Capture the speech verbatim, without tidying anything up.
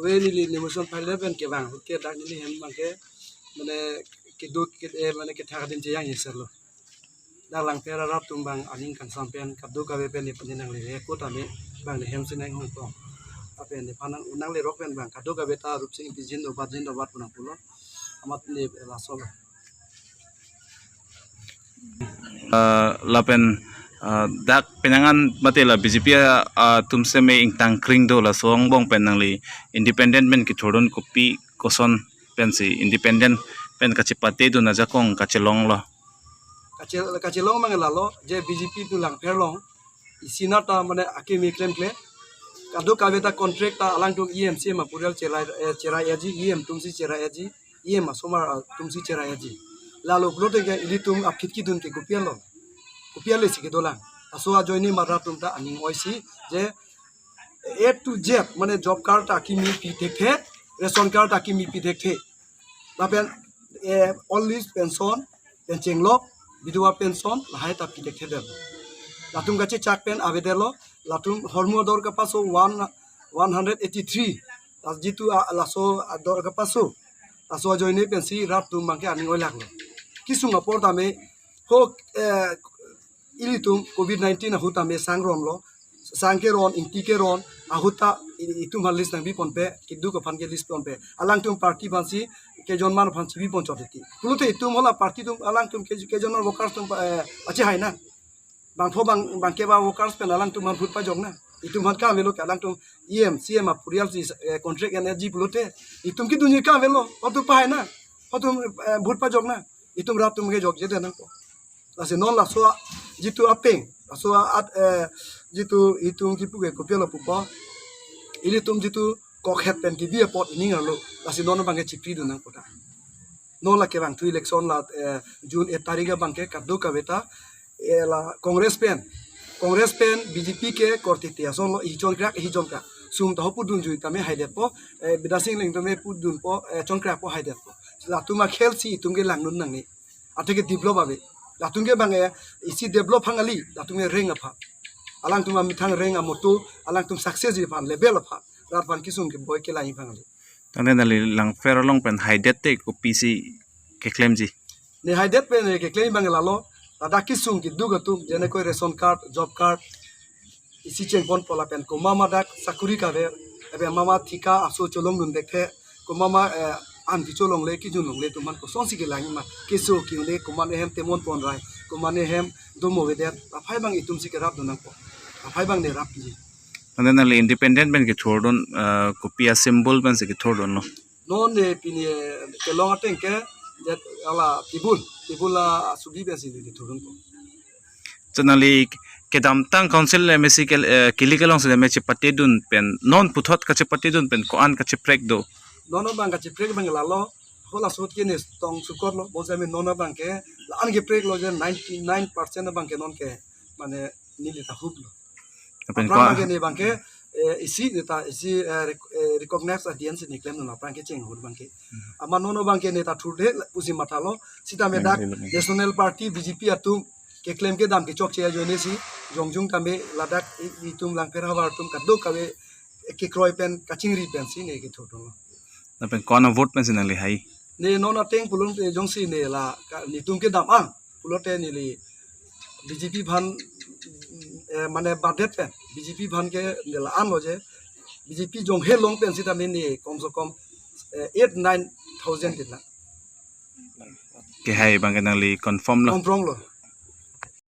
Ave neli nomination file pen kevang ahut ke dak neli hem abangke mane keduk ke eh, mane kethak adin cheyang yesar lo. Dak Langpher arat atum abang aning kangsam pen kadokave pen nephan nangli record ame abang ne hem si nanghong tong. Apen nephan nang nangli rok pen abang kadokave ta Rupsing Engti jin dobat jin dobat punang pulo. Amat ne laso lo. Ah, lapen ah, dak penangan mate la B J P a- atum seme ingtang kring do laso angbong pen nangli independent pen kethurdun kopi koson pensi independent pen kachepate dun ajakong kachelong lo. Kachel kachelong mang lalo je B J P tu Langpher along isi nata mane akimi klemkle. Kadokave ta contract ta alangtum E M C M apurial cherai eh, cherai aji E M atum si cherai aji E M asomar atum si cherai aji. Lalo pulote ke ilitum aphi kedun ke kopi lo. Kopi le si kedolang. Laso ajoine mara atum ta aning oi si je A to Z mane job card ta kimi pi thekthe, ration card ta kimi pi thekthe. Lapen eh, old age pension, pen chenglok, bidhwa pension lahai ta pi thekthe dem. Latum kachechak pen avedetlo, latum hormu ador kapaso one one hundred eighty three. Las jitu a- laso ador kapaso. Laso ajoine pensi rat atum abangke aning oilak lo. Kesung apor tame ho eh, ilitum covid nineteen ahut tame sang ron lo. Sang keron, ingti keron, ahut ta i- itum ha list nangbi ponpe, keduk aphan ke list ponpe. Alangtum party aphansi kejonman aphan chibi pon chot iti. Pulote itum hala party atum alangtum ke kejonman workers atum eh, achi hai na. Bangpho bang bangke ba workers pen alangtum aphan vote pajok na. Itum aphan kam avelo ke alangtum E M, C M apurial si eh, contract energy pulote. Itum kedunji kam avelo, hotu pahai na. Hotu eh, vote pajok na. Itum rat atum kejokje de nangpo. Lasi non laso a- jitu apeng, laso a- at eh, jitu itum kipu ke kopi lo pupo. Ilitum jitu kokhet pen kebi apot ining arlo. Lasi non abangke chipri dun nangpo ta. Non la kevang thu election la eh, June eight tarik abangke kadokave ta eh, la Congress pen. Congress pen B J P ke korte te ason lo hi chonkrak hi chonkrak. Sum ta ho pudun jui tame haidetpo, eh, Bidya Sing Engleng tame pudunpo, eh, chonkrakpo haidetpo. Latum akhel si itum ke langdun nangne. Athe ke develop ave. Latum ke abang eh, isi develop hang ali, latum ke reng aphan. Alangtum amethang reng amoto, alangtum success ji aphan, level aphan. Rat aphan kesung keboi kelang aphan ali. Tangte nangli Langpher along pen haidet te kopisi keklemji? Ne haidet pen ne keklem abang lalo, ladak kesung keduk atum, jene koi ration card, job card, isi chengponpo lapen komat ma dak sakuri kave, ebe mama thika aso cholongdun thekthe, komat ma eh, an kecholongle, kejunlongle atum aphan kosonsi kelang ma, keso ki-unle, komat ne hem temon pon rai, komat ne hem domo avedet, aphai abang itum si kerapdun nangpo, aphai abang ne rapji. Tangte nangli independent pen kethurdun eh, kopi a-symbol pensi kethurdunlo? Non ne pini eh, kelong ateng ke, jet hala table, table la asubi pensi ne kethurdunpo. So nangli kedamtang council M A C ke eh, kili kelong si M A C chepatedun pen non puthot kachepatedun pen ko-an kacheprek do? Non abang kacheprek abang lalo, hala sot ke ne tong sukot lo, bonsitame non abang ke, la-an keprek lo je ninety nine percent abang ke non ke, mane neli ta hup lo. Lapen aphrang ko abang ke ne abang ke, eh, isi ne ta isi eh, rec- eh, recognize adn si ne klemdun aphrang ke chenghur abang ke. Amat non abang ke ne ta thurdet pusi mathalo, sitame dak National Party B J P atum keklem kedam kechokche ajoine si, jongjung tame ladak i- itum Langpher havar atum kadokave kekroi pen kachingri pensi ne kethurdunlo. Lapen ko-an a-vote pensi nangli hai? Ne non ateng pulongte jongsi ne la ka- netum kedam ang pulote neli B J P aphan eh, mane badet pen B J P aphan ke ne la-an lo je B J P jonghe long pensi tame ne kom so kom eh, eight nine thousand din la. Kehai abang ke nangli confirm lo? Confirm lo.